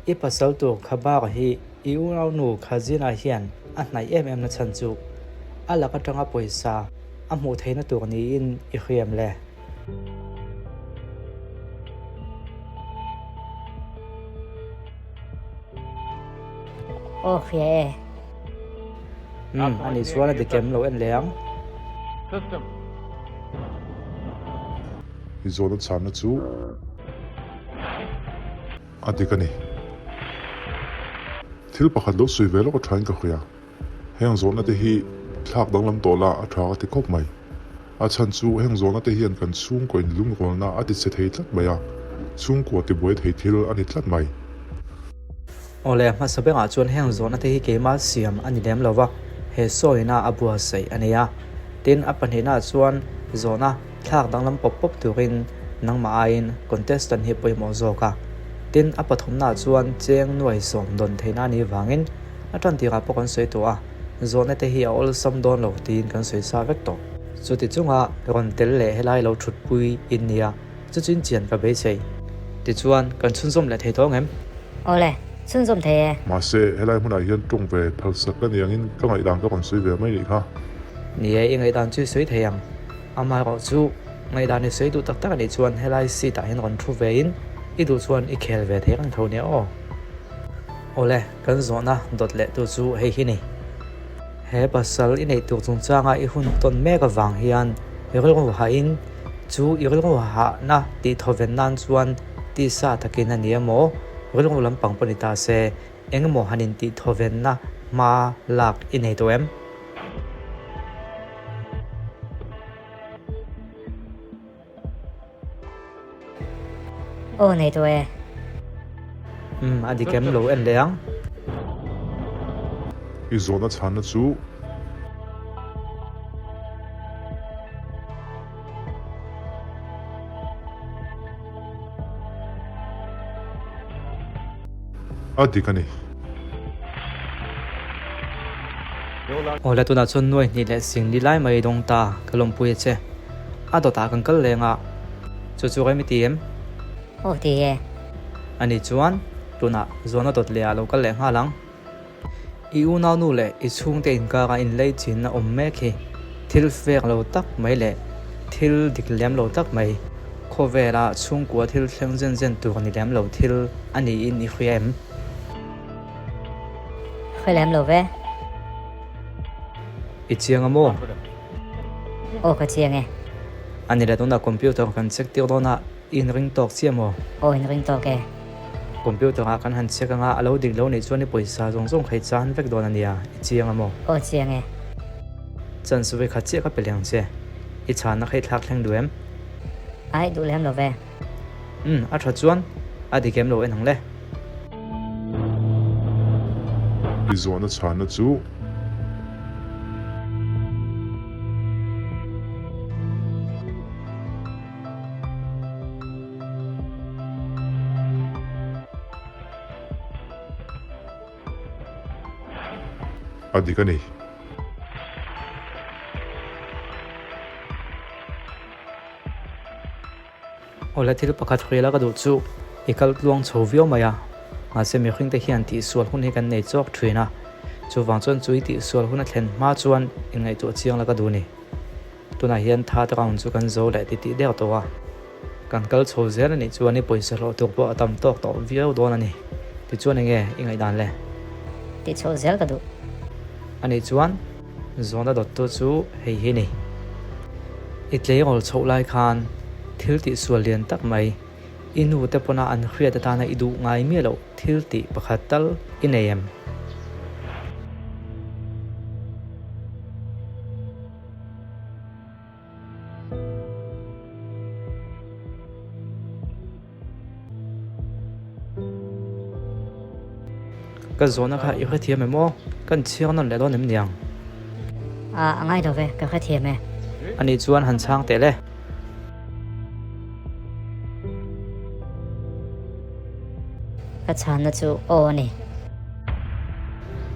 I pasal tur kha bak hi i unaunu Khazina hian a hnaih em em na chhan chu a lak atanga pawisa a hmuh theihna tur niin i hriam le. Aw hria e. Umm a nih chuan a dik em lo en leh ang. I zawhna chhanna chu a dik a ni. Thil pakhat lo sawi ve lawk a thain ka hria. Heng zawhna te hi thlak danglam tawh la a tha ka ti khawp mai. A chhan chu heng zawhna te hian kan chhungkaw in lungrawlna a ti chhe thei tlat mai a, chhungkua ti buai thei thil a ni tlat mai. Awle, hmasa bengah chuan heng zawhna te hi keimah siam a ni lem lo va, he sawina a buatsaih a ni a. Tin, a pahnihnaah chuan zawhna thlak danglam pawp pawp turin nangmah aiin contestant hi pawimawh zawk a. Tin, a pathumnaah chuan cheng nuai sawm dawn theihna a nih vangin a tan tirah pawh kan sawi tawh a, zawhna te hi a awlsam dawn lo tiin kan sawi sa vek tawh. Chuti chunga rawn tel leh helai lo thutpui in nia, chu chu inchian ka beisei. Tichuan, kan chhunzawm leh thei tawh ang em? Awle, chhunzawm thei e. Mahse, helai hmunah hian tawng ve phalsak ka ni angin ka ngaihdan ka rawn sawi ve mai nih kha. Ni e, i ngaihdan chu i sawi thei ang. Amaherawh chu, ngaihdan i sawi duh tak tak anih chuan helai seat ah hian rawn thu ve in, i duh chuan i khel ve thei reng tho nia aw. Awle, kan zawhna dawt leh tu chu hei hi ni. He pasal i neih tur chungchanga i hun tawn mek avang hian i rilru hahin chu i rilru hahna tih thawven nan chuan tisa takin a ni emaw, rilru lampang pawh ni ta se, engemaw han intih thawvenna hma lak i nei tawh em? Aw nei tawh e. Umm a dik em lo en leh ang. I zawhna chhanna chu. A dik a ni. Awle tunah chuan nuai hnih leh sing li lai mai dawng ta ka lawmpui a che. A dawtah kan kal leng a, chu chu rem i ti em? Aw ti e. Ani chuan tunah zawhna dawt leh ah lo kal leh nghal ang. I unaunu leh i chhungte inkara inlei chinna awm mek hi thil fek lo tak mai leh thil dik lem lo tak mai, khawvela chhungkua thil thleng zen zen tur ni lem lo thil a niin i hria em? Hre lem lo ve. I chiang a maw? Aw ka chiang e. A ni le tunah computer kan check tir dawn a, i inring tawk chiah maw? Aw inring tawk e. Computer ah kan han check anga a lo dik lo nih chuan i pawisa zawng zawng kha i chan vek dawn a nia, i chiang a maw? Aw chiang e. Chance vawi khat chiah ka pe leng che, i chhanna kha i thlak thleng duh em? Aih duh lem lo ve. Umm, a tha chuan a dik em lo en ang le. I zawhna chhanna chu. A dik a ni. Awle thil pakhat hriala ka duh chu i kal tluang chho viau mai a, mahse mihring te hian tihsual hun hi kan nei chawk thin a, chuvang chuan chu i tihsual hun a thlen hma chuan inngaihtuah chiang la ka duh a ni. Tunah hian third round chu kan zo leh titih der tawh a, kan kal chho zel a nih chuan i pawisa hlawh tur pawh a tam tawk tawh viau dawn a ni. Tichuan enge i ngaihdan le? Tih chho zel ka duh. A nih chuan zawhna dawttu chu hei hi ni. I tleirawl chhoh lai khan thil tihsual lian tak mai, i nu te pawna an hriat atana i duh ngai miah loh thil tih pakhat tal i nei em? Ka zawhna kha i hrethiam em aw? Kan chhiar nawn leh dawn em niang? A, a ngai lo ve, ka hrethiam e. Anih chuan han chhang teh le. Ka chhanna chu aw a ni.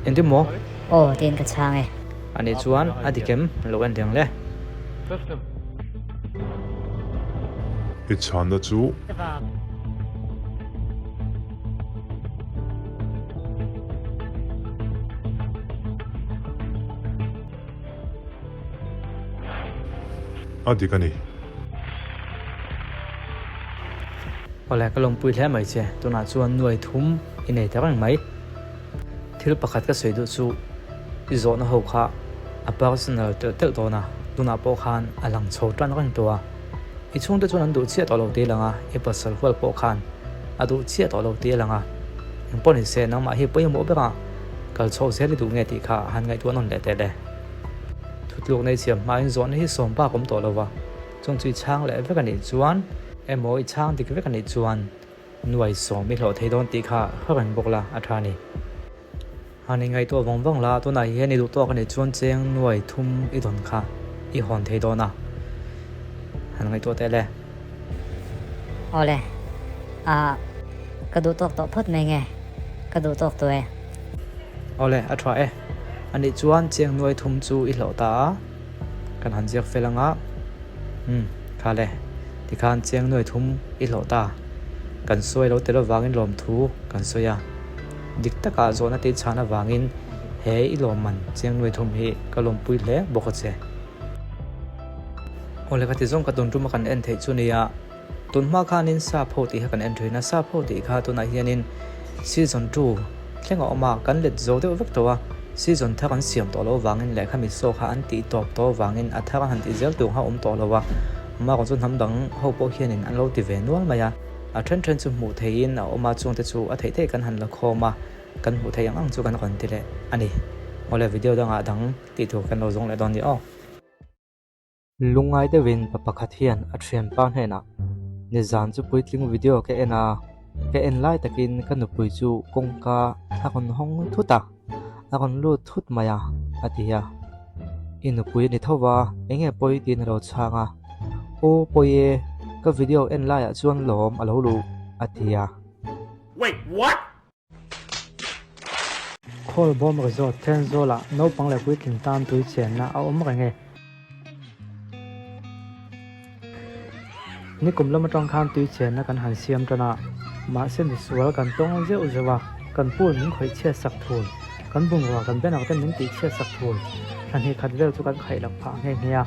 Engtin maw? Aw tiin ka chhang e. Anih chuan a dik em? Lo en reng le. I chhanna chu. A dik a ni. Awle, ka lawmpui hle mai che. Tunah chuan nuai thum i nei ta reng mai. Thil pakhat ka sawi duh chu i zawhna ho kha a personal telh telh dawn a, tunah pawh khan a lang chho tan reng tawh a. I chhungte chuan an duh chiah tawh lo tih a lang a, i pasal hual pawh khan a duh chiah tawh lo tih a lang a. Engpawh ni se, nangmah hi pawimawh ber a, kal chhoh zel i duh nge tih kha han ngaihtuah nawn leh teh le. Thutluk nei siam hmain zawhna hi sawm bak awm tawh lo va, chung chu i chhang leh vek a nih chuan emaw i chhang dik vek a nih chuan nuai sawm i hlawh thei dawn tih kha hre reng bawk la a tha a ni. Han inngaihtuah vawng vawng la, tunah hian i duh tawk a nih chuan cheng nuai thum i dawn kha i hawn thei dawn a, han ngaihtuah teh le. Awle, a ka duh tawk tawh phawt mai nge, ka duh tawk tawh e. Awle, a tha e. A nih chuan cheng nuai thum chu i hlawh ta a, kan han ziak fel anga, umm, kha le, tikhan cheng nuai thum i hlawh ta. Kan sawi lo tel avangin lawmthu kan sawi a, dik takah zawhna tih chhan avangin he i lawmman cheng nuai thum hi ka lawmpui hle bawk a che. Awle ka ti zawng ka tun tum a kan en theih chu nia, tun hma khanin sap ho tih kha kan en thin a, sap ho tih kha tunah hianin season 2 thleng a awm a, kan let zo deuh vek tawh a, season thar an siam tawh loh avangin leh khami saw kha an tih tawp tawh avangin a thar an han tih zel tur kha a awm tawh lo a, amaherawh chu hnam dang ho pawh hianin an lo ti ve nual mai a, a then then chu hmuh theihin a awm a, chungte chu a theih theih kan han la khawm a, kan hmuh theih ang ang chu kan rawn ti leh a ni. Awle video dangah dang tih tur kan lo zawng leh dawn ni aw. Lungngai deuhin pa pakhat hian a thianpa hnenah, Nizan chu puitling video ka en a, ka en lai takin ka nupui chu kawngka a rawn hawng thut a, a rawn lut thut mai a, a ti a. I nupui a ni tho va, eng nge pawi tiin a lo chhang a. Aw pawi e, ka video en laiah chuan lawm a lo luh, a ti a. Wait, what? Khawlbawm Resort Thenzawl-ah naupang leh puitling tan tui chenna a awm reng e. Nikum lam atang khan tui chenna kan han siam tan a, mahse misual kan tawng zeuh zeuh a, kan pool min khawih chhiat sak thul, kan bungrua kan banner te min tih chhiat sak thul, thla hnih khat vel chu kan khaih lak phah nghe nghe a.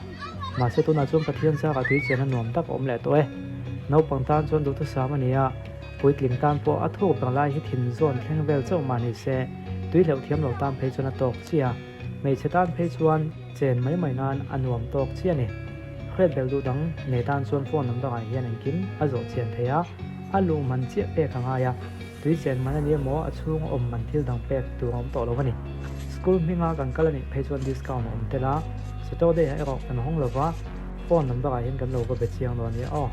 Mahse tunah chuan Pathian zarah tui chenna nuam tak a awm leh tawh e. Naupang tan chuan duhthusam a ni a. Puitling tan pawh a thuk ber lai hi thin zawn thleng vel chauh mah ni se, tui hleuh thiam lo tan phei chuan a tawk chiah a, hmeichhe tan phei chuan chen mai mai nan a nuam tawk chiah a ni. Hriat belh duh dang nei tan chuan phone number ah hian engkim a zawh chian thei a, a luh man chiah pek a ngai a, tui chen man a ni emaw a chhung awm man thil dang pek tur a awm tawh lo a ni. School hminga kan kal a nih phei chuan discount a awm tel a, Saturday ah erawh kan hawng lo va, phone number ah hian kan lo va be chiang dawn nia aw.